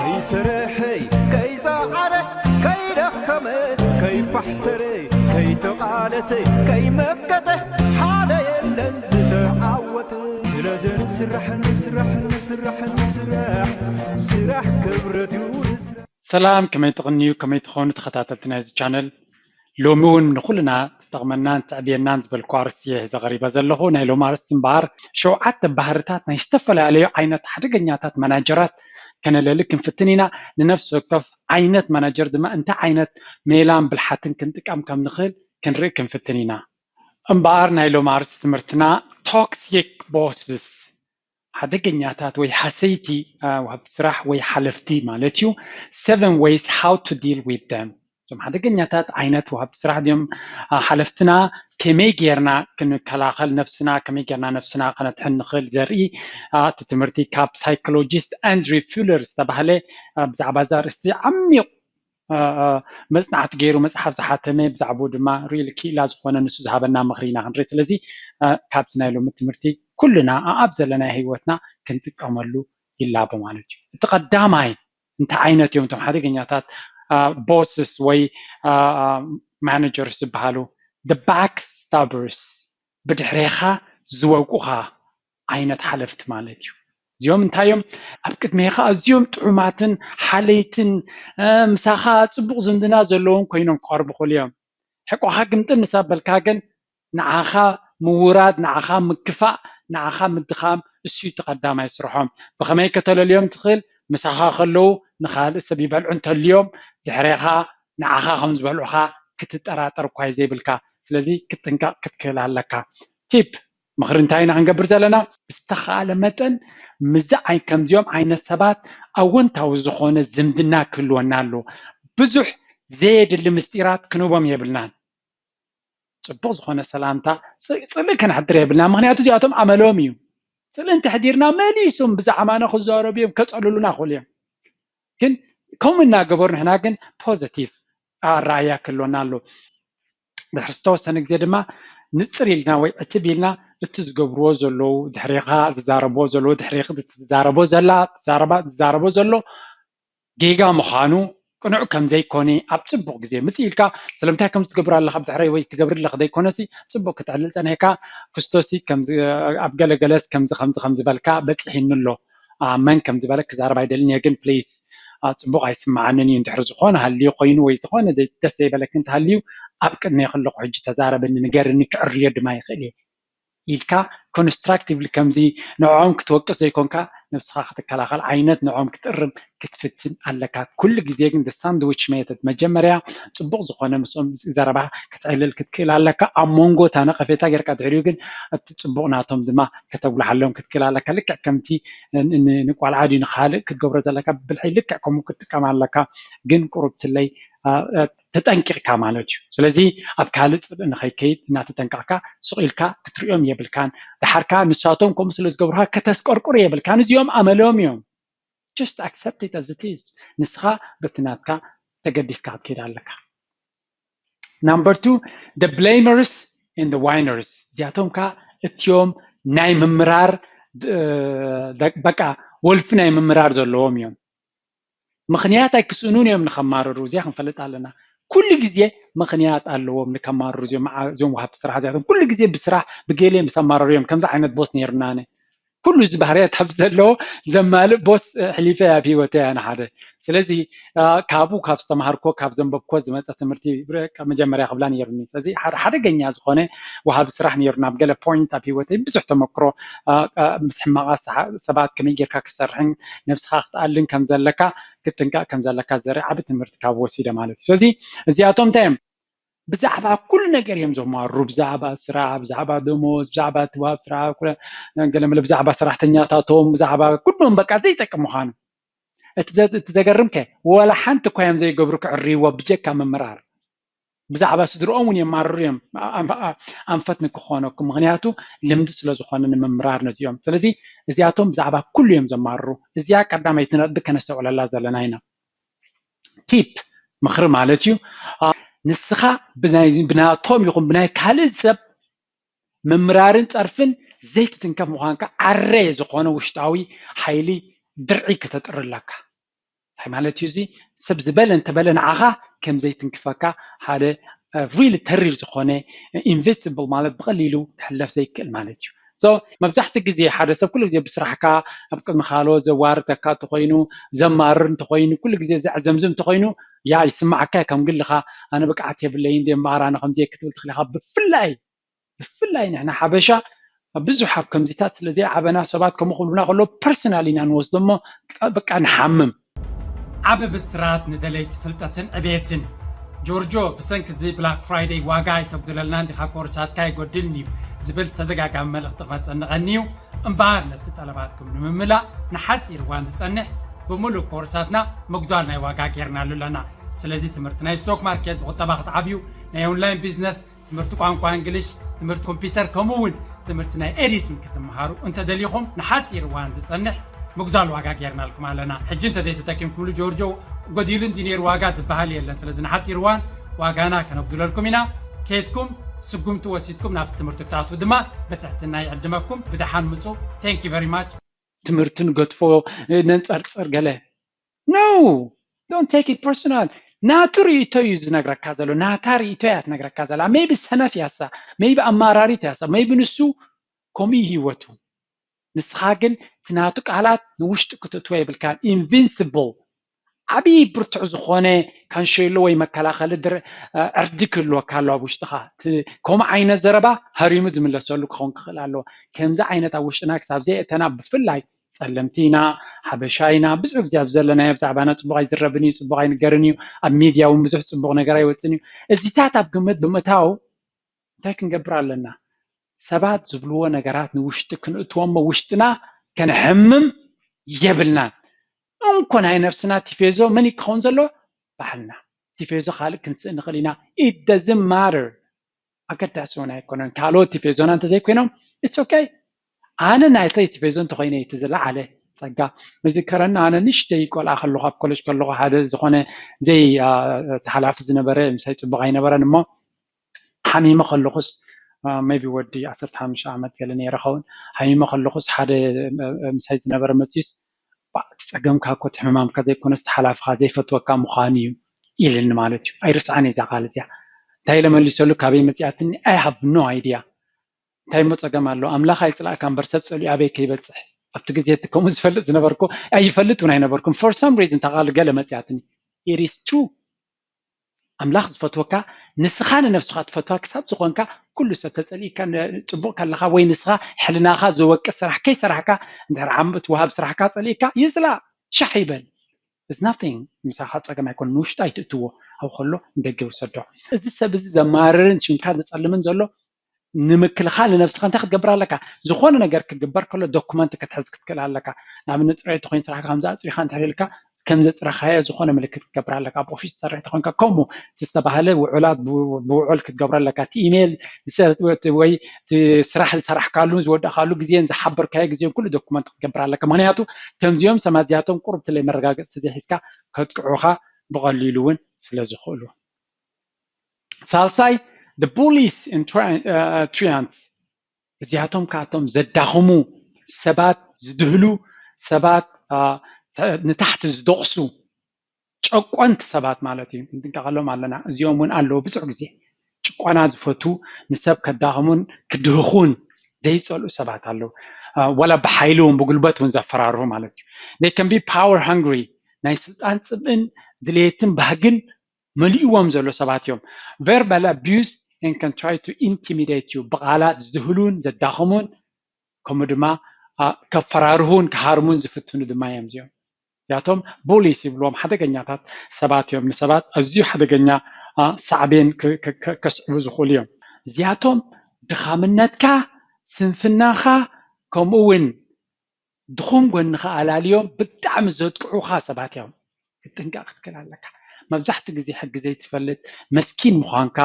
ከይሰርሐ ከይፀዓረ ከይደኸመ ከይፋሕተረ ከይተቓለሰ ከይመከተ ሓደ የለን ዝተዓወተ። ስለዚ ንስራሕ ንስራሕ ንስራሕ ንስራሕ ስራሕ ክብረት እዩ። ሰላም፣ ከመይ ትቕንዩ? ከመይ ትኾኑ ተኸታተልቲ ናይዚ ቻነል? ሎሚ እውን ንኹልና ትጠቕመናን ትዕብየናን ዝበልኩ ኣርእስቲ እየ ሒዘ ቀሪበ ዘለኹ። ናይ ሎሚ ኣርእስቲ እምበኣር ሸውዓተ ባህርታት ናይ ዝተፈላለዩ ዓይነት ሓደገኛታት ማናጀራት ከነለሊ ክንፍትን ኢና። ንነፍሲ ወከፍ ዓይነት ማናጀር ድማ እንታይ ዓይነት ሜላን ብልሓትን ክንጥቀም ከም ንኽእል ክንርኢ ክንፍትን ኢና። እምበኣር ናይ ሎሚ ኣርእስቲ ትምህርትና ቶክሲክ ቦስስ ሓደገኛታት ወይ ሃሰይቲ ወሃብቲ ስራሕ ወይ ሓለፍቲ ማለት እዩ። Seven ways how to deal with them። እዞም ሓደገኛታት ዓይነት ወሃብቲ ስራሕ ድዮም ሓለፍትና፣ ከመይ ጌርና ክንከላኸል ነብስና፣ ከመይ ጌርና ነብስና ከነድሕን ንኽእል ዘርኢ እቲ ትምህርቲ ካብ ሳይኮሎጂስት ኣንድሪ ፉለር ዝተባህለ ብዛዕባ እዛ ኣርእስቲ ዓሚቕ መፅናዕቲ ገይሩ መፅሓፍ ዝሓተመ፣ ብዛዕባኡ ድማ ሪል ክኢላ ዝኾነ ንሱ ዝሃበና ምኽሪ ኢና ክንርኢ። ስለዚ ካብዚ ናይ ሎሚ ትምህርቲ ኩልና ኣብ ዘለናዮ ህይወትና ክንጥቀመሉ ይላቦ ማለት እዩ። እቲ ቀዳማይ እንታይ ዓይነት እዮም እቶም ሓደገኛታት ቦስስ ወይ ማናጀርስ ዝበሃሉ? The backstabbers፣ ብድሕሬኻ ዝወቁኻ ዓይነት ሓለፍቲ ማለት እዩ። እዚኦም እንታይ እዮም? ኣብ ቅድሜኻ ኣዝዮም ጥዑማትን ሓለይትን ምሳኻ ፅቡቕ ዝምድና ዘለዎም ኮይኖም ክቐርቡ ክእሉ እዮም። ሕቆኻ ግምጥል ምስ ኣበልካ ግን ንዓኻ ምውራድ፣ ንዓኻ ምክፋእ፣ ንዓኻ ምድኻም፣ እሱ እዩ እቲ ቀዳማይ ስርሖም። ብኸመይ ከተለልዮም ትኽእል? ምሳኻ ከለዉ ንኻልእ ሰብ ይበልዑ እንተልዮም ድሕሬኻ ንዓኻ ከም ዝበልዑኻ ክትጠራጠር እኳ እዩ ዘይብልካ። ስለዚ ክትጥንቀቕ ክትክእል ኣለካ። ቲፕ ምኽሪ እንታይ ኢና ክንገብር ዘለና? ብዝተኻእለ መጠን ምስዚ ኣይ ከምዚኦም ዓይነት ሰባት ኣወንታዊ ዝኾነ ዝምድና ክህልወና ኣሎ። ብዙሕ ዘየድሊ ምስጢራት ክንህቦም የብልናን። ፅቡቕ ዝኾነ ሰላምታ ፅ- ፅልኢ ከነሕድር የብልና። ምክንያቱ እዚኣቶም ኣመሎም እዩ። ፅልኢ እንተሕዲርና መሊሶም ብዛዕባና ክዛረቡ እዮም፣ ከፀልሉና ክእሉ እዮም። ግን ከምኡ እናገበሩ ንሕና ግን ፖዘቲቭ ኣራእያ ክህልወና ኣሎ። ድሕሪ ዝተወሰነ ግዜ ድማ ንፅር ኢልና ወይ ዕትብ ኢልና እቲ ዝገብርዎ ዘለዉ ድሕሬኻ ዝዛረብዎ ዘለዉ ድሕሬኺ ዝዛረቦ ዘላ ዝዛረባ ዝዛረቦ ዘሎ ጌጋ ምዃኑ ቅኑዕ ከም ዘይኮነ ኣብ ፅቡቕ ግዜ ምፅእ ኢልካ ስለምንታይ ከም ትገብር ኣለኻ ብድሕረይ ወይ ትገብር ኣለኻ ዘይኮነሲ ፅቡቕ ክትዕልል ፀኒሕካ ክስቶሲ ኣብ ገለገለስ ከምዚ ከምዚ ከም ዝበልካ በፂሒኒ ኣሎ መን ከም ዝበለ ክዛረብ ኣይደልን እየ ግን ፕሊስ ፅቡቕ ኣይስማዓንን እዩ እንድሕር ዝኾነ ሃልዩ ኮይኑ ወይ ዝኾነ ደስ ዘይበለክ እንተሃልዩ ኣብ ቅድመይ ከለኹ ሕጂ ተዛረበኒ ንገርኒ ክዕርዮ ድማ ይኽእል እየ ኢልካ ኮንስትራክቲቭሊ ከምዚ ንዕኦም ክትወቅስ ዘይኮንካ ነብስኻ ክትከላኸል ዓይነት ንዕኦም ክትእርም ክትፍትን ኣለካ። ኩሉ ግዜ ግን ሳንድዊች ሜተድ መጀመርያ ፅቡቕ ዝኾነ ምስኦም ዘረባ ክትዕልል ክትክእል ኣለካ። ኣብ መንጎ እታ ነቐፌታ ጌርካ ድሕሪኡ ግን እቲ ፅቡቕ ናቶም ድማ ከተጉልሓሎም ክትክእል ኣለካ። ልክዕ ከምቲ ንቋልዓ ድዩ ንካልእ ክትገብሮ ዘለካ ብልሒ ልክዕ ከምኡ ክትጥቀም ኣለካ። ግን ቁሩብትለይ ተጠንቂቕካ ማለት እዩ። ስለዚ ኣብ ካልእ ፅልኢ ንኸይከይድ እናተጠንቀቕካ ስቕ ኢልካ ክትሪኦም የብልካን። ደሓርካ ንሳቶም ከምኡ ስለ ዝገብሩካ ከተስቀርቅሩ የብልካን። እዚኦም ኣመሎም እዮም። Just accept it as it is። ንስኻ በቲ ናትካ ተገዲስካ ክትከይድ ኣለካ። Number two, the blamers and the whiners። እዚኣቶም ከ እቲኦም ናይ ምምራር በቃ ወልፊ ናይ ምምራር ዘለዎም እዮም። ምኽንያት ኣይክስእኑን እዮም ንኸማርሩ። እዚኣ ክንፈልጥ ኣለና። ኩሉ ግዜ ምኽንያት ኣለዎም ንከማርሩ። እዚኦም ወሃብቲ ስራሕ እዚኣቶም ኩሉ ግዜ ብስራሕ ብገለ ምስ ኣማረሩ እዮም። ከምዚ ዓይነት ቦስ ነይሩና ኣነ። ኩሉ እዚ ባህርያት ኣብ ዘለዎ ዘማልእ ቦስ ሕሊፈ ኣብ ህይወተይ ኣነ ሓደ። ስለዚ ካብኡ ካብ ዝተማሃርኮ ካብ ዘንበብኮ ዝመፀ ትምህርቲ መጀመርያ ክብላ ነይሩኒ። ስለዚ ሓደ ሓደገኛ ዝኾነ ወሃቢ ስራሕ ነይሩ ናብ ገለ ፖይንት ኣብ ህይወተይ ብዙሕ ተመክሮ ምስ ሕማቓ ሰባት ከመይ ጌርካ ክትሰርሕን ነብስኻ ክትኣልን ከም ዘለካ ክትጥንቀቕ ከም ዘለካ ዘርኢ ዓቢ ትምህርቲ ካብ ወሲደ ማለት እዩ። ስለዚ እዚኣቶም እንታይ እዮም? ብዛዕባ ኩሉ ነገር እዮም ዘማሩ። ብዛዕባ ስራሕ፣ ብዛዕባ ደሞዝ፣ ብዛዕባ እቲ ወሃብ ስራሕ፣ ገለመለ ብዛዕባ ሰራሕተኛታቶም፣ ብዛዕባ ኩሎም በቃ ዘይጠቅም ምዃኑ። እቲ ዘገርም ከ ወላ ሓንቲ እኳ እዮም ዘይገብሩ ክዕርይዎ ብጀካ ምምራር። ብዛዕባ ስድርኦም እውን የማርሩ እዮም። ኣንፈት ንክኾነኩም ምክንያቱ ልምዲ ስለዝኾነ ንምምራር ነዚኦም። ስለዚ እዚኣቶም ብዛዕባ ኩሉ እዮም ዘማርሩ። እዚኣ ቀዳመይቲ ነጥቢ ከነስተውዕለላ ዘለና ኢና። ቲፕ ምኽሪ ማለት እዩ። ንስኻ ብናቶም ይኹን ብናይ ካልእ ሰብ ምምራርን ፀርፍን ዘይትትንከፍ ምዃንካ ዓረ ዝኾነ ውሽጣዊ ሓይሊ ድርዒ ክተጥሪ ኣለካ። ማለት እዩ። እዚ ሰብ ዝበለ እንተበለ ንዓኻ ከም ዘይትንክፈካ ሓደ ሪል ተሪር ዝኾነ ኢንቪንስብል ማለት ብቐሊሉ ክሕለፍ ዘይክእል ማለት እዩ። So መብዛሕትኡ ግዜ ሓደ ሰብ ኩሉ ግዜ ብስራሕካ ኣብ ቅድሚ ካልኦት ዘዋርደካ እንተኾይኑ፣ ዘማርር እንተኾይኑ፣ ኩሉ ግዜ ዘዕዘምዝም እንተኾይኑ፣ ያ ይስማዓካ እዩ ከም ግልኻ። ኣነ ብቅዓት የብለይን ድየ እምበኣር ኣነ ከምዚ እየ ክትብል ትኽእል ኢኻ። ብፍላይ ብፍላይ ንሕና ሓበሻ ብዙሕ ኣብ ከምዚታት ስለ ዘይዓበና ሰባት ከምኡ ክብሉና ከለዉ ፐርሰናል ኢና ንወስዶ እሞ በቃ ንሓምም። ዓቢ ብስራት ንደለይቲ ፍልጠትን ዕቤትን። ጆርጆ፣ ብሰንኪ እዚ ብላክ ፍራይደይ ዋጋ ኣይተጉድለልናን ዲኻ? ኮርሳትካ ኣይጎድልን እዩ ዝብል ተደጋጋሚ መልእኽቲ ክመጸንቐኒ እዩ። እምበኣር ነቲ ጠለባትኩም ንምምላእ ንሓጺር እዋን ዝጸንሕ ብምሉእ ኮርሳትና ምጉዳል ናይ ዋጋ ጌርናሉ ኣለና። ስለዚ ትምህርቲ ናይ ስቶክ ማርኬት፣ ብቁጠባ ክትዓብዩ፣ ናይ ኦንላይን ቢዝነስ፣ ትምህርቲ ቋንቋ እንግሊሽ፣ ትምህርቲ ኮምፒውተር፣ ከምኡ እውን ትምህርቲ ናይ ኤዲቲንግ ክትመሃሩ እንተደሊኹም ንሓጺር እዋን ዝጸንሕ ምጉዳል ዋጋ ጌርናልኩም ኣለና። ሕጂ እንተዘይተጠቂምኩምሉ ጆርጆ ጎዲሉ እንዲ ነይሩ ዋጋ ዝበሃል የለን። ስለዚ ንሓጺር እዋን ዋጋና ከነጉድለልኩም ኢና። ከይድኩም ስጉምቲ ወሲድኩም ናብቲ ትምህርቲ ክትኣትዉ ድማ ብትሕትና ይዕድመኩም። ብደሓን ምጹ። Thank you very much። ትምህርቲ ንገድፎ፣ ነንጸርጽር ገለ። No, don't take it personal። ናቱ ርእይቶ እዩ ዝነግረካ ዘሎ፣ ናታ ርእይቶ እያ ትነግረካ ዘላ። ሜቢ ሰነፍ ያሳ፣ ሜቢ ኣማራሪት ያሳ፣ ሜቢ ንሱ ከምኡ እዩ ህይወቱ። ንስኻ ግን እቲ ናቱ ቃላት ንውሽጢ ክትእትዎ የብልካን። ኢንቪንስብል ዓብዪ ብርቱዕ ዝኾነ ካንሸሎ ወይ መከላኸሊ ድር ዕርዲ ክህልወካ ኣሎ ኣብ ውሽጥኻ። እቲ ከምኡ ዓይነት ዘረባ ሃሪሙ ዝምለሰሉ ክኸውን ክኽእል ኣለዎ። ከምዚ ዓይነት ኣብ ውሽጥና ክሳብ ዘየእተና ብፍላይ ጸለምቲ ኢና፣ ሓበሻ ኢና፣ ብዙሕ ግዜ ኣብ ዘለናዮ ብዛዕባና ጽቡቕ ኣይዝረብን እዩ፣ ጽቡቕ ኣይንገርን እዩ፣ ኣብ ሚድያ እውን ብዙሕ ጽቡቕ ነገር ኣይወጽን እዩ። እዚታት ኣብ ግምት ብምእታው እንታይ ክንገብር ኣለና? ሰባት ዝብልዎ ነገራት ንውሽጢ ክንእትዎ እሞ ውሽጥና ከነሕምም የብልናን። እንኮ ናይ ነብስና ቲፌዞ መን ክኸውን ዘሎ? ባዕልና። ቲፌዞ ካልእ ክንስእ ንኽእል ኢና። It doesn't matter። ኣገዳሲ እውን ኣይኮነን። ካልኦት ቲፌዞና እንተዘይኮይኖም it's okay። ኣነ ናይተይ ቲፌዞ እንተኾይነ እቲ ዝለዓለ ጸጋ። ዝከረኒ ኣነ ንእሽተይ ቆልዓ ከለኹ ኣብ ኮሌጅ ከለኹ ሓደ ዝኾነ ዘይ ተሓላፊ ዝነበረ ምሳይ ጽቡቕ ኣይነበረን እሞ ሓሚመ ከለኹስ ሜቢ ወዲ ዓሰርተ ሓሙሽተ ዓመት ገለ ነይረ ኸውን። ሓሚመ ከለኹስ ሓደ ምሳይ ዝነበረ መፅዩስ እቲ ፀገምካ እኮ እቲ ሕማምካ ዘይኮነስ እቲ ሓላፍኻ ዘይፈትወካ ምዃኑ እዩ ኢልኒ ማለት እዩ። ኣይርስዓን እዛ ቃል እዚኣ። እንታይ ኢለ መሊሰሉ? ካበይ መፂኣትኒ? I have no idea። እንታይ እሞ ፀገም ኣሎ? ኣምላኽ ኣይፅላእካ እምበር ሰብ ፀሊኡ ኣበይ ከይበፅሕ። ኣብቲ ግዜ እቲ ከምኡ ዝፈልጥ ዝነበርኩ ኣይፈልጥ እውን ኣይነበርኩም። For some reason እታ ቃል ገለ መፂኣትኒ። It is true። ኣምላኽ ዝፈትወካ ንስኻ ንነብስኻ ትፈትዋ ክሳብ ዝኾንካ ኩሉ ሰብ ተጸሊእካ ጽቡቕ ከለኻ ወይ ንስኻ ሕልናኻ ዝወቅስ ስራሕ ከይሰራሕካ እንድሕር ዓምት ወሃብ ስራሕካ ጸሊእካ ይጽላእ ሻሕ ይበል is nothing ምሳኻ ጸገም ኣይኮን ንውሽጢ ኣይትእትዎ ኣብ ከሎ ንደገ ውሰዶ እዚ ሰብ እዚ ዘማርርን ሽምካ ዘጸልምን ዘሎ ንምክልኻል ንነብስኻ እንታይ ክትገብር ኣለካ ዝኾነ ነገር ክግበር ከሎ ዶኩመንት ክትሕዝ ክትክእል ኣለካ ንኣብነት ፅሬት ተኮይኑ ስራሕካ ከምዚ ኣፅሪኻ እንተልልካ ከም ዘፅረኻዮ ዝኾነ ምልክት ክትገብር ኣለካ ኣብ ኦፊስ ትሰርሕ ተኮንካ ከምኡ እቲ ዝተባህለ ውዑላት ብውዑል ክትገብሮ ኣለካ እቲ ኢሜይል ወይ እቲ ስራሕ ዝሰራሕካሉ ዝወዳእካሉ ግዜን ዝሓበርካዮ ግዜን ኩሉ ዶኩመንት ክትገብር ኣለካ ምክንያቱ ከምዚኦም ሰማት እዚኣቶም ቁሩብ ትለይ መረጋገፂ ተዘይሒዝካ ከጥቅዑኻ ብቐሊሉ እውን ስለ ዝኽእሉ ሳልሳይ the bullies and triants እዚኣቶም ካቶም ዘዳኽሙ ሰባት ዝድህሉ ሰባት ንታሕቲ ዝደቕሱ ጨቆንቲ ሰባት ማለት እዩ ንጥንቀቐሎም ኣለና እዚኦም እውን ኣለዉ ብዙሕ ግዜ ጭቆና ዝፈቱ ንሰብ ከዳኽሙን ክድህኹን ዘይፀልኡ ሰባት ኣለዉ ወላ ብሓይሊ እውን ብጉልበት እውን ዘፈራርሁ ማለት እዩ they can be power hungry ናይ ስልጣን ፅብእን ድሌትን ባህግን መሊእዎም ዘሎ ሰባት እዮም verbal abuse and can try to intimidate you ብቃላት ዝድህሉን ዘዳኽሙን ከምኡ ድማ ከፈራርሁን ክሃርሙን ዝፍትኑ ድማ እዮም እዚኦም እዚኣቶም ቡሊስ ይብልዎም ሓደገኛታት ሰባት እዮም ንሰባት ኣዝዩ ሓደገኛ ሳዕቤን ከስዕቡ ዝኽእሉ እዮም እዚኣቶም ድኻምነትካ ስንፍናኻ ከምኡ እውን ድኹም ጎንኻ ኣላልዮም ብጣዕሚ ዘጥቅዑኻ ሰባት እዮም ክትጥንቀቕ ክትክእል ኣለካ መብዛሕትኡ ግዜ ሕጊ ዘይትፈልጥ መስኪን ምዃንካ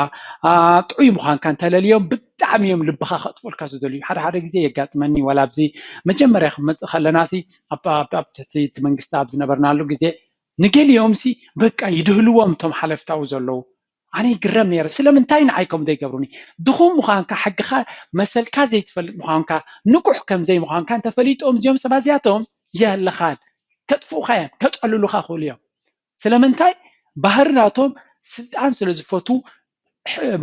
ጥዑይ ምዃንካ እንተለልዮም ብጣዕሚ እዮም ልብኻ ከጥፉልካ ዝደልዩ ሓደ ሓደ ግዜ የጋጥመኒ ዋላ ኣብዚ መጀመርያ ክመፅእ ከለና ሲ ኣብ ትሕቲ እቲ መንግስቲ ኣብ ዝነበርናሉ ግዜ ንገሊኦም ሲ በቃ ይድህልዎም እቶም ሓለፍታዊ ዘለዉ ኣነ ይግረም ነይረ ስለምንታይ ንዓይ ከም ዘይገብሩኒ ድኹም ምዃንካ ሕግኻ መሰልካ ዘይትፈልጥ ምዃንካ ንቁሕ ከም ዘይ ምዃንካ እንተፈሊጦም እዚኦም ሰባት እዚኣቶም የህልኻን ከጥፍኡኻ እዮም ከፀልሉኻ ክእሉ እዮም ስለምንታይ? ባህሪ ናቶም ስልጣን ስለ ዝፈቱ፣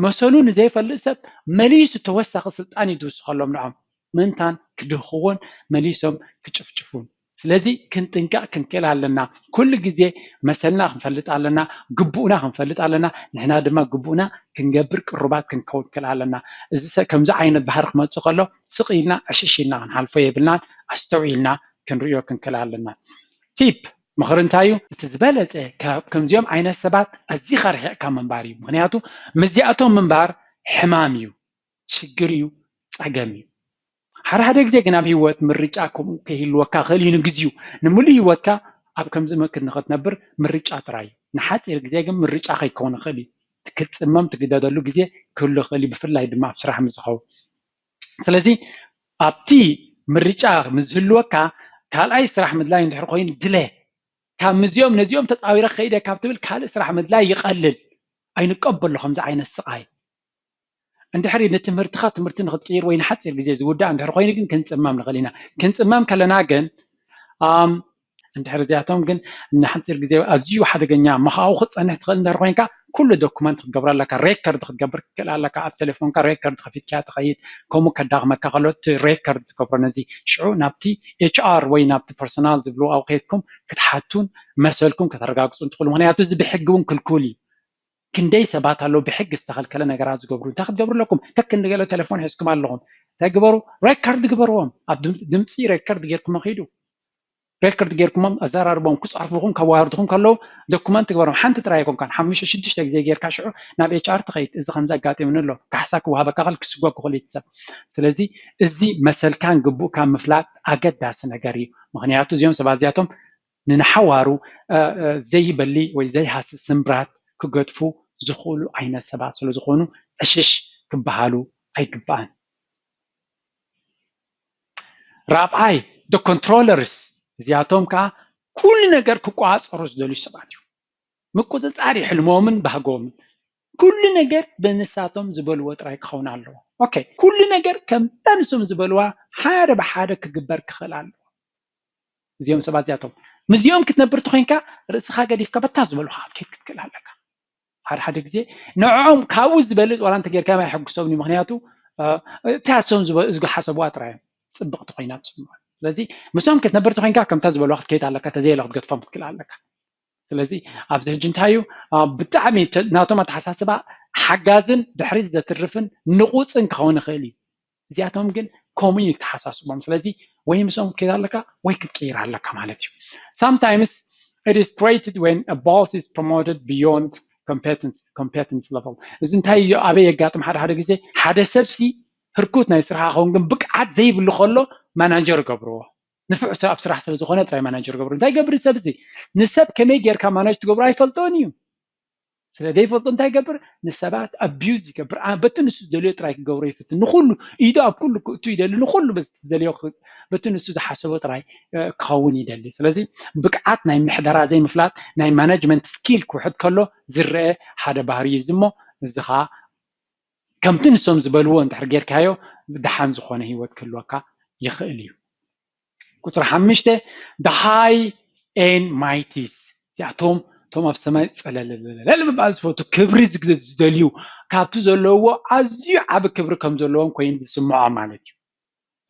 መሰሉ ንዘይፈልጥ ሰብ መሊሱ ተወሳኺ ስልጣን እዩ ዝውስኸሎም። ንዖም ምእንታን ክድህኽዎን መሊሶም ክጭፍጭፉን። ስለዚ ክንጥንቀቕ ክንክእል ኣለና። ኩሉ ግዜ መሰልና ክንፈልጥ ኣለና፣ ግቡእና ክንፈልጥ ኣለና። ንሕና ድማ ግቡእና ክንገብር ቅሩባት ክንከውን ክእል ኣለና። እዚ ሰብ ከምዚ ዓይነት ባህሪ ክመጽእ ከሎ ስቕ ኢልና ዕሽሽ ኢልና ክንሓልፎ የብልናን፣ ኣስተውዒልና ክንርእዮ ክንክእል ኣለና። ቲፕ ምኽሪ እንታይ እዩ? እቲ ዝበለጸ ካብ ከምዚኦም ዓይነት ሰባት ኣዚኻ ርሒቕካ ምንባር እዩ። ምኽንያቱ ምስዚኣቶም ምንባር ሕማም እዩ፣ ሽግር እዩ፣ ጸገም እዩ። ሓደ ሓደ ግዜ ግን ኣብ ህይወት ምርጫ ከምኡ ከይህልወካ ክእል እዩ። ንግዚኡ ንምሉእ ህይወትካ ኣብ ከምዚ መክድ ንኽትነብር ምርጫ ጥራይ እዩ። ንሓፂር ግዜ ግን ምርጫ ከይከውን ይኽእል እዩ። ክትፅመም ትግደደሉ ግዜ ክህሉ ይኽእል እዩ፣ ብፍላይ ድማ ኣብ ስራሕ ምስ ዝኸውን። ስለዚ ኣብቲ ምርጫ ምስ ዝህልወካ ካልኣይ ስራሕ ምድላይ እንድሕር ኮይኑ ድለ ካብ ምዚኦም ነዚኦም ተፃዊረ ከይደ ካብ ትብል ካልእ ስራሕ ምድላይ ይቐልል። ኣይንቀበሎ ከምዚ ዓይነት ስቓይ። እንድሕሪ ንትምህርትኻ ትምህርቲ ንክትቅይር ወይ ንሓፂር ግዜ ዝውዳእ እንድሕር ኮይኑ ግን ክንፅመም ንኽእል ኢና። ክንፅመም ከለና ግን ኣም፣ እንድሕር እዚኣቶም ግን ንሓፂር ግዜ ኣዝዩ ሓደገኛ እሞ ካብኡ ክትፀንሕ ትኽእል እንድሕር ኮይንካ ኩሉ ዶኩመንት ክትገብሮ ኣለካ፣ ሬከርድ ክትገብር ክትክእል ኣለካ። ኣብ ቴሌፎንካ ሬከርድ ከፊትካ ትኸይድ፣ ከምኡ ከዳኽመካ ከሎ እቲ ሬከርድ ትገብሮ ነዚ ሽዑ ናብቲ ኤች ኣር ወይ ናብቲ ፐርሶናል ዝብልዎ ኣብኡ ከይድኩም ክትሓቱን መሰልኩም ከተረጋግፁን ትኽእሉ። ምክንያቱ እዚ ብሕጊ እውን ክልኩል እዩ። ክንደይ ሰባት ኣለዉ ብሕጊ ዝተኸልከለ ነገራት ዝገብሩ። እንታይ ክትገብሩ ኣለኩም? ከክንዲ ገለ ቴሌፎን ሒዝኩም ኣለኹም። እንታይ ግበሩ? ሬከርድ ግበርዎም። ኣብ ድም- ድምፂ ሬከርድ ጌርኩሞ ኺዱ። ሬከርድ ጌርኩሞም ኣዘራርቦም ክፀርፉኹም ከዋርድኹም ከለዉ ዶኩመንት ግበሮም። ሓንቲ ጥራይ ኣይኮንካን፣ ሓሙሽተ ሽዱሽተ ግዜ ጌርካ ሽዑ ናብ ኤች ኣር ትኸይድ። እዚ ከምዚ ኣጋጢሙኒ ኣሎ፣ ካሕሳ ክወሃበካ ክእል ክስጎግ ክኽእል እዩ እቲ ሰብ። ስለዚ እዚ መሰልካን ግቡእካን ምፍላጥ ኣገዳሲ ነገር እዩ። ምኽንያቱ እዚኦም ሰባት እዚኣቶም ንንሓዋሩ እ፣ እ፣ ዘይበሊ ወይ ዘይሃስስ ስምብራት ክገድፉ ዝኽእሉ ዓይነት ሰባት ስለ ዝኾኑ ዕሽሽ ክበሃሉ ኣይግባእን። ራብዓይ the controllers፣ እዚኣቶም ከዓ ኩሉ ነገር ክቆፃፀሩ ዝደልዩ ሰባት እዩ። ምቁፅፃር እዩ ሕልሞምን ባህጎምን። ኩሉ ነገር ብንሳቶም ዝበልዎ ጥራይ ክኸውን ኣለዎ። ኦኬ፣ ኩሉ ነገር ከምታ ንሶም ዝበልዋ ሓደ ብሓደ ክግበር ክኽእል ኣለዎ። እዚኦም ሰባት እዚኣቶም ምስዚኦም ክትነብር ተኮይንካ ርእስኻ ገዲፍካ በታ ዝበልኻ ክትከይድ ክትክእል ኣለካ። ሓደ ሓደ ግዜ ንዕኦም ካብኡ ዝበልፅ ዋላ እንተጌርካ ኣይሕጉሶምን እዩ። ምክንያቱ እ፣ እታ እሶም ዝሓሰብዋ ጥራይ እዮም ፅብቕቲ ኮይና ትስምዖ። ስለዚ ምስኦም ክትነብር ተኮይንካ ከምታ ዝበልዋ ክትከይድ ኣለካ፣ ተዘየለ ክትገድፎም ክትክእል ኣለካ። ስለዚ ኣብዚ ሕጂ እንታይ እዩ እ፣ ብጣዕሚ ተ- ናቶም ኣተሓሳስባ ሓጋዝን ድሕሪት ዘትርፍን ንቑፅን ክኸውን ይኽእል እዩ። እዚኣቶም ግን ከምኡ እዩ ተሓሳስቦም። ስለዚ ወይ ምስኦም ክትከይድ ኣለካ ወይ ክትቅይር ኣለካ ማለት እዩ። Sometimes it is created when a boss is promoted beyond competence, competence level። እዚ እንታይ እዩ ኣበይ የጋጥም? ሓደ ሓደ ግዜ ሓደ ሰብሲ ህርኩት ናይ ስራሕ ክኸውን ግን ብቅዓት ዘይብሉ ከሎ ማናጀር ገብርዎ። ንፉዕ ሰብ ኣብ ስራሕ ስለ ዝኾነ ጥራይ ማናጀር ገብሩ። እንታይ ገብር ሰብ እዚ? ንሰብ ከመይ ጌርካ ማናጅ ትገብሩ ኣይፈልጦን እዩ። ስለ ዘይፈልጦ እንታይ ይገብር? ንሰባት ኣቢዩዝ ይገብር። ኣ- በቲ ንሱ ዝደልዮ ጥራይ ክገብሮ ይፍትን። ንኹሉ ኢዱ ኣብ ኩሉ ክእቱ ይደሊ፣ ንኹሉ በቲ ዝደልዮ ክ- በቲ ንሱ ዝሓሰቦ ጥራይ እ፣ ክኸውን ይደሊ። ስለዚ ብቅዓት ናይ ምሕደራ ዘይምፍላጥ፣ ናይ ማናጅመንት ስኪል ክውሕድ ከሎ ዝረአ ሓደ ባህሪ እዩ። እዚ እሞ እዚ ኸዓ ከምቲ ንሶም ዝበልዎ እንድሕር ጌርካዮ ደሓን ዝኾነ ህይወት ክህልወካ ይኽእል እዩ። ቁፅሪ ሓሙሽተ the high and mighties፣ እዚኣቶም እቶም ኣብ ሰማይ ፀለለለለል ምባል ዝፈቱ ክብሪ ዝግ- ዝደልዩ ካብቲ ዘለውዎ ኣዝዩ ዓቢ ክብሪ ከም ዘለዎም ኮይኑ ዝስምዖም ማለት እዩ።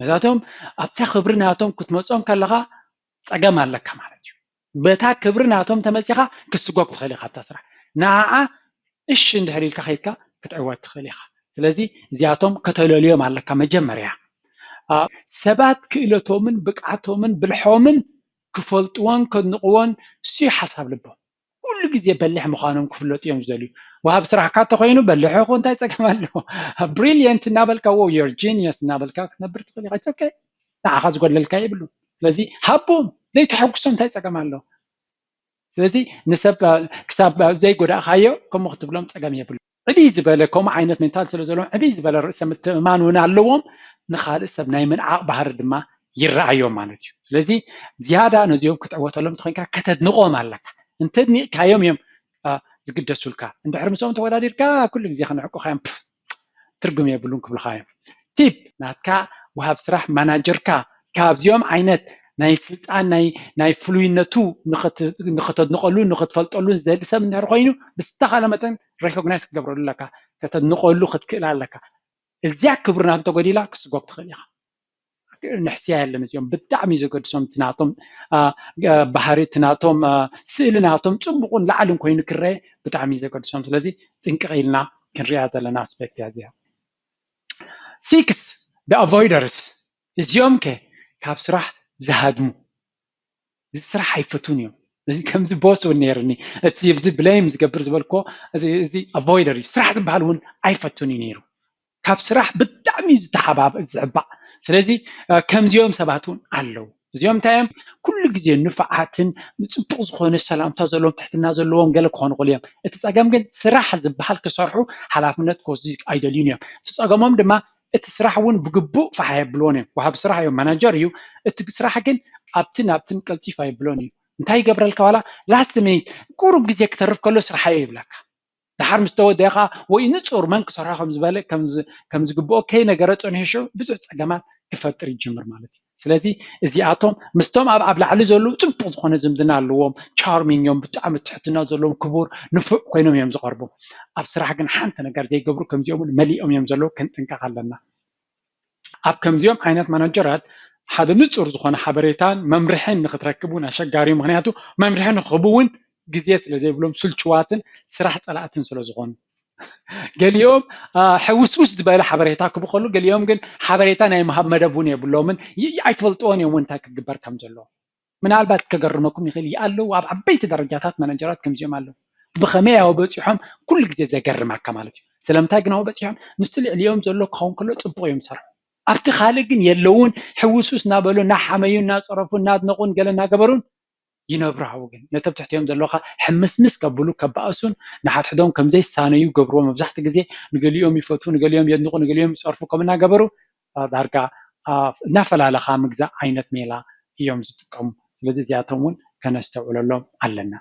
ነዛቶም ኣብታ ክብሪ ናቶም ክትመፆም ከለኻ ፀገም ኣለካ ማለት እዩ። በታ ክብሪ ናቶም ተመፂኻ ክስጎግ ትኽእል ኢኻ ኣብታ ስራሕ። ንዓዓ እሺ እንድሕር ኢልካ ከይድካ ክትዕወት ትኽእል ኢኻ። ስለዚ እዚኣቶም ከተለልዮም ኣለካ መጀመርያ። አ፣ ሰባት ክእለቶምን ብቅዓቶምን ብልሖምን ክፈልጥዎን ከድንቕዎን እሱ ሓሳብ ልቦም። ኩሉ ግዜ በሊሕ ምዃኖም ክፍለጡ እዮም ዝደልዩ። ወሃብ ስራሕካ እንተኮይኑ በሊሖ ይኹን እንታይ ፀገም ኣለዎ? ብሪልየንት እናበልካ ዎ your genius እናበልካ ክትነብር ትኽእል ኢኻ። It's okay። ንዓኻ ዝጎድለልካ የብሉ። ስለዚ ሃቦም ዘይተሐጉሶም እንታይ ፀገም ኣለዎ? ስለዚ ንሰብ አ፣ ክሳብ ዘይጎዳእካዮ ከምኡ ክትብሎም ፀገም የብሉ። ዕብይ ዝበለ ከምኡ ዓይነት ሜንታል ስለ ዘለዎም ዕብይ ዝበለ ርእሰ ምትእምማን እውን ኣለዎም። ንኻልእ ሰብ ናይ ምንዓቕ ባህሪ ድማ ይረኣዮም ማለት እዩ። ስለዚ ዝያዳ ነዚኦም ክትዕወተሎም ተኮይንካ ከተድንቖም ኣለካ። እንተድኒቕካዮም እዮም አ፣ ዝግደሱልካ። እንድሕር ምስኦም ተወዳዲርካ ኩሉ ግዜ ከንዕቁኻ እዮም። ፕፍ፣ ትርጉም የብሉን ክብልኻ እዮም። ቲፕ ናትካ ወሃብ ስራሕ ማናጀርካ ካብዚኦም ዓይነት ናይ ስልጣን ናይ ናይ ፍሉይነቱ ንኸተድንቐሉ ንኽትፈልጠሉ ዝደሊ ሰብ እንድሕር ኮይኑ ብዝተኻለ መጠን ሬኮግናይዝ ክትገብረሉ ኣለካ፣ ከተድንቐሉ ክትክእል ኣለካ። እዚያ ክብሪ ናቱ ተጎዲላ ክስጎግ ትኽእል ኢኻ። ንሕስያ የለን። እዚኦም ብጣዕሚ ዘገድሶም እቲ ናቶም ባህሪ እቲ ናቶም ስእሊ ናቶም ፅቡቕን ላዕልን ኮይኑ ክረአ ብጣዕሚ ዘገድሶም። ስለዚ ጥንቅቕ ኢልና ክንሪኣ ዘለና ኣስፔክት እያ እዚኣ። ሲክስ ደ ኣቮይደርስ እዚኦም ከ ካብ ስራሕ ዝሃድሙ፣ እዚ ስራሕ ኣይፈቱን እዮም። እዚ ከምዚ ቦስ እውን ነይርኒ፣ እቲ እዚ ብሌም ዝገብር ዝበልኮ እዚ ኣቮይደር እዩ። ስራሕ ዝበሃል እውን ኣይፈቱን እዩ ነይሩ። ካብ ስራሕ ብጣዕሚ ዝተሓባብ ዝሕባእ። ስለዚ ከምዚኦም ሰባት እውን ኣለዉ። እዚኦም እንታይ እዮም? ኩሉ ግዜ ንፉዓትን ንፅቡቕ ዝኾነ ሰላምታ ዘለዎም ትሕትና ዘለዎም ገለ ክኾኑ ይኽእሉ እዮም። እቲ ፀገም ግን ስራሕ ዝበሃል ክሰርሑ ሓላፍነት ክወስዱ ኣይደልዩን እዮም። እቲ ፀገሞም ድማ እቲ ስራሕ እውን ብግቡእ ፋሕ የብልዎን እዮም። ወሃቢ ስራሕ እዮም፣ ማናጀር እዩ። እቲ ስራሕ ግን ኣብትን ኣብትን ቀልጢፍ ኣይብሎን እዩ። እንታይ ይገብረልካ? ዋላ ላስት ሚኒት ቁሩብ ግዜ ክተርፍ ከሎ ስራሕ እየ ይብለካ። ድሓር ምስ ተወደኻ ወይ ንጹር መን ክሰርሖ ከም ዝበለ ከም ዝግብኦ ከይነገረ ጸኒሑ ሽዑ ብዙሕ ጸገማት ክፈጥር ይጅምር ማለት እዩ። ስለዚ እዚኣቶም ምስቶም ኣብ ኣብ ላዕሊ ዘለዉ ጽቡቕ ዝኾነ ዝምድና ኣለዎም፣ ቻርሚንግ እዮም፣ ብጣዕሚ ትሕትና ዘለዎም፣ ክቡር ንፉዕ ኮይኖም እዮም ዝቐርቡ። ኣብ ስራሕ ግን ሓንቲ ነገር ዘይገብሩ ከምዚኦም እውን መሊኦም እዮም ዘለዉ፣ ክንጥንቀቕ ኣለና። ኣብ ከምዚኦም ዓይነት ማናጀራት ሓደ ንጹር ዝኾነ ሓበሬታን መምርሕን ንክትረክብ እውን ኣሸጋሪ እዩ። ምክንያቱ መምርሒ ንክህቡ እውን ግዜ ስለ ዘይብሎም ስልችዋትን ስራሕ ጸላእትን ስለ ዝኾኑ። ገሊኦም ሕውስውስ ዝበለ ሓበሬታ ክቡ ከሉ፣ ገሊኦም ግን ሓበሬታ ናይ ምሃብ መደብ እውን የብሎምን። ኣይትፈልጥዎን እዮም እንታይ ክግበር ከም ዘለዎ። ምናልባት ከገርመኩም ይኽእል እዩ ኣለዉ፣ ኣብ ዓበይቲ ደረጃታት ማናጀራት ከምዚኦም ኣለዉ። ብኸመይ ኣብኡ በፂሖም ኩሉ ግዜ ዘገርመካ ማለት እዩ። ስለምንታይ ግን ኣብኡ በፂሖም? ምስቲ ልዕሊኦም ዘሎ ክኸውን ከሎ ፅቡቕ እዮም ዝሰርሑ። ኣብቲ ካልእ ግን የለውን። ሕውስውስ እናበሉ እናሓመዩ እናፀረፉ እናድነቑን ገለ እናገበሩን ይነብሩ። ኣብኡ ግን ነቶም ትሕቲኦም ዘለኻ ሕምስምስ ከብሉ ከባእሱን ንሓድሕዶም ከም ዘይሳነዩ ገብርዎ። መብዛሕትኡ ግዜ ንገሊኦም ይፈትዉ፣ ንገሊኦም የድንቑ፣ ንገሊኦም ይፀርፉ ከም እናገበሩ ዳርጋ እናፈላለኻ ምግዛእ ዓይነት ሜላ እዮም ዝጥቀሙ። ስለዚ እዚኣቶም እውን ከነስተውዕለሎም ኣለና።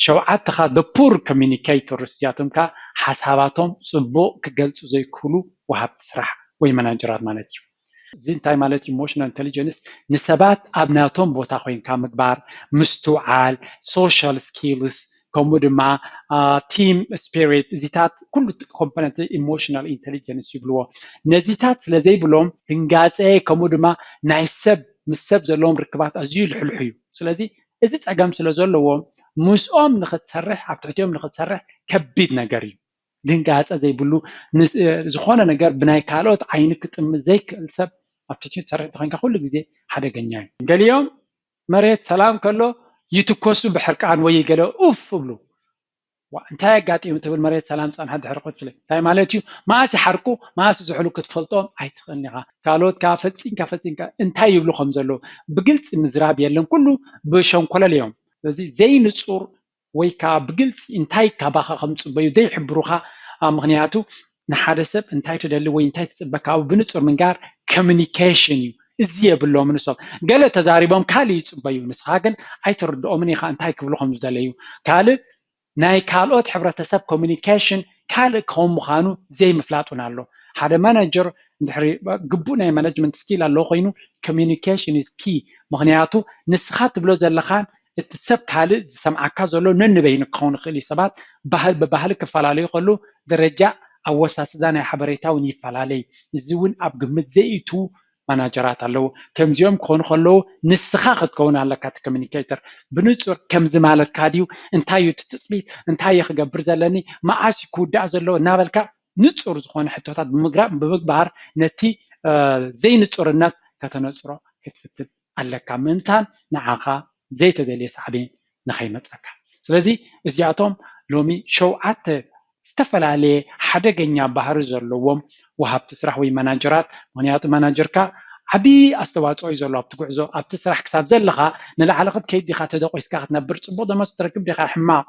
ሸውዓተኻ ደ ፑር ኮሚኒኬተርስ እዚኣቶም ከ ሓሳባቶም ፅቡቕ ክገልፁ ዘይክእሉ ወሃብቲ ስራሕ ወይ መናጀራት ማለት እዩ። እዚ እንታይ ማለት ኢሞሽናል ኢንቴሊጀንስ? ንሰባት ኣብ ናቶም ቦታ ኮይንካ ምግባር፣ ምስትውዓል፣ ሶሻል ስኪልስ፣ ከምኡ ድማ ቲም ስፒሪት፣ እዚታት ኩሉ ኮምፖነንት ኢሞሽናል ኢንቴሊጀንስ ይብልዎ። ነዚታት ስለ ዘይብሎም ድንጋፀ ከምኡ ድማ ናይ ሰብ ምስ ሰብ ዘለዎም ርክባት ኣዝዩ ልሕልሑ እዩ። ስለዚ እዚ ፀገም ስለ ዘለዎም ምስኦም ንክትሰርሕ ኣብ ትሕቲኦም ንክትሰርሕ ከቢድ ነገር እዩ። ድንጋፀ ዘይብሉ ዝኾነ ነገር ብናይ ካልኦት ዓይኒ ክጥምት ዘይክእል ሰብ ኣብ ትሕቲኡ ትሰርሕ እንተኮይንካ ኩሉ ግዜ ሓደገኛ እዩ። ገሊኦም መሬት ሰላም ከሎ ይትኮሱ ብሕርቃን ወይ ገለ ኡፍ እብሉ። እንታይ ኣጋጢሙ ትብል መሬት ሰላም ፃንሓ ድሕሪ ቁፅሊ እንታይ ማለት እዩ? መኣስ ይሓርቁ መኣስ ዝሕሉ ክትፈልጦም ኣይትኽእልን ኢኻ። ካልኦት ከዓ ፈፂንካ ፈፂንካ እንታይ ይብሉ ከም ዘለዉ ብግልፂ ምዝራብ የለን። ኩሉ ብሸንኮለል እዮም። ስለዚ ዘይንፁር ወይ ከዓ ብግልፂ እንታይ ካባኻ ከም ዝፅበዩ ዘይሕብሩኻ። ምክንያቱ ንሓደ ሰብ እንታይ ትደሊ ወይ እንታይ ትፅበ ካብኡ ብንፁር ምንጋር ኮሚኒኬሽን እዩ። እዚ የብሎምን እሶም ገለ ተዛሪቦም ካልእ ይፅበዩ። ንስኻ ግን ኣይትርድኦምን ኢኻ እንታይ ክብሉ ከም ዝደለዩ። ካልእ ናይ ካልኦት ሕብረተሰብ ኮሚኒኬሽን ካልእ ከም ምዃኑ ዘይምፍላጥ እውን ኣሎ። ሓደ ማናጀር እንድሕሪ ግቡእ ናይ ማናጅመንት ስኪል ኣለዎ ኮይኑ ኮሚኒኬሽን ኢዝ ኪ። ምክንያቱ ንስኻ ትብሎ ዘለኻን እቲ ሰብ ካልእ ዝሰምዓካ ዘሎ ነንበይኑ ክኸውን ይኽእል እዩ። ሰባት ባህል ብባህሊ ክፈላለዩ ከሉ ደረጃ ኣወሳስዳ ናይ ሓበሬታ እውን ይፈላለይ። እዚ እውን ኣብ ግምት ዘይእትዉ ማናጀራት ኣለዉ። ከምዚኦም ክኾኑ ከለዉ ንስኻ ክትከውን ኣለካ እቲ ኮሚኒኬተር። ብንጹር ከምዚ ማለትካ ድዩ? እንታይ እዩ እቲ ትጽቢት? እንታይ እየ ክገብር ዘለኒ? መዓስ እዩ ክውዳእ ዘለዎ? እናበልካ ንጹር ዝኾነ ሕቶታት ብምግባር ነቲ ዘይንጹርነት ከተነጽሮ ክትፍትን ኣለካ። ምእንታን ንዓኻ ዘይተደልየ ሳዕቤን ንኸይመጸካ። ስለዚ እዚኣቶም ሎሚ ሸውዓተ ዝተፈላለየ ሓደገኛ ባህሪ ዘለዎም ወሃብቲ ስራሕ ወይ ማናጀራት። ምክንያቱ ማናጀርካ ዓብዪ ኣስተዋፅኦ እዩ ዘሎ ኣብቲ ጉዕዞ ኣብቲ ስራሕ ክሳብ ዘለኻ ንላዕሊ ክትከይድ ዲኻ ተደቂስካ ክትነብር ፅቡቅ ደሞዝ ክትረክብ ዲኻ ሕማቅ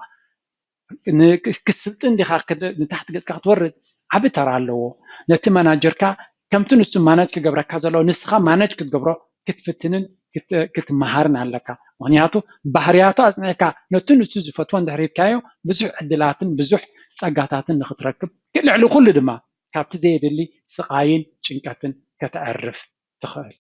ክስልጥን ዲኻ ንታሕቲ ገፅካ ክትወርድ ዓቢ ተራ ኣለዎ። ነቲ ማናጀርካ ከምቲ ንሱ ማናጅ ክገብረካ ዘለዎ ንስኻ ማናጅ ክትገብሮ ክትፍትንን ክትመሃርን ኣለካ። ምክንያቱ ባህርያቱ ኣፅኒዕካ ነቲ ንሱ ዝፈትዎ እንድሕር ሂብካዮ ብዙሕ ዕድላትን ብዙሕ ፀጋታትን ንክትረክብ ልዕሊ ኩሉ ድማ ካብቲ ዘየድሊ ስቃይን ጭንቀትን ከተዕርፍ ትኽእል።